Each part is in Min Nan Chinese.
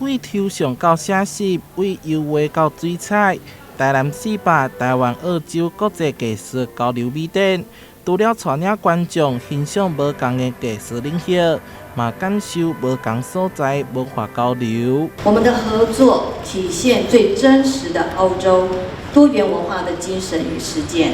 對抽象到寫實，對油畫到水彩，台南四百台灣澳洲國際藝術交流美展，除了帶領觀眾欣賞無仝的藝術領域，嘛感受無仝所在文化交流。我們的合作體現最真實的澳洲多元文化的精神與實踐。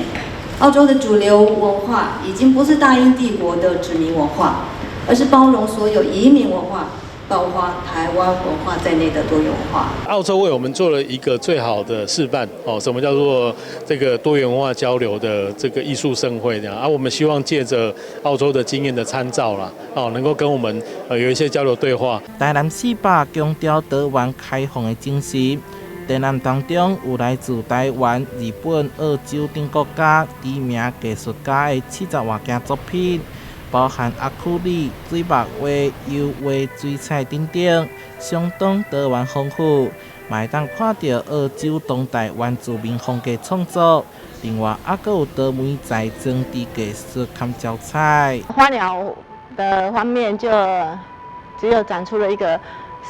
澳洲的主流文化已經不是大英帝國的殖民文化，而是包容所有移民文化，包括台灣文化在內的多元文化。澳洲為我們做了一個最好的示範，哦，什麼叫做這個多元文化交流的這個藝術盛會這樣啊？我們希望借著澳洲的經驗的參照啦，哦，能夠跟我們有一些交流對話。台南四百強調多元開放的精神，展覽當中有來自台灣、日本、澳洲等國家知名藝術家的70外件作品。包含阿庫里、水墨畫、油畫、水彩等等，相當多元豐富，嘛會當看著澳洲當代原住民風格創作。另外，猶閣有多媒材裝置藝術兼膠彩。花鳥的方面就只有展出了一個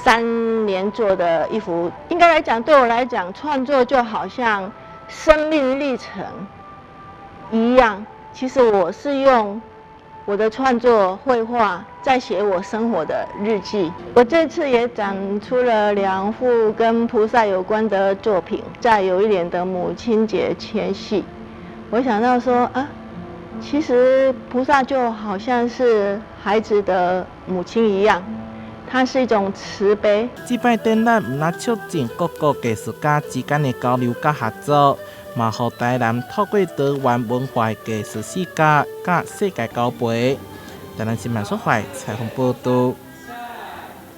3年做的一幅。應該來講，對我來講，創作就好像生命歷程一樣。其實我是用我的創作繪畫在寫我生活的日記。我這次也展出了兩幅跟菩薩有關的作品，在有一年的母親節前夕，我想到說啊，其實菩薩就好像是孩子的母親一樣，它是一種慈悲。這擺展覽毋但促進各國藝術家之間的交流佮合作，嘛予台南透過多元文化藝術世界，佮世界交陪。台南新聞所採訪報導。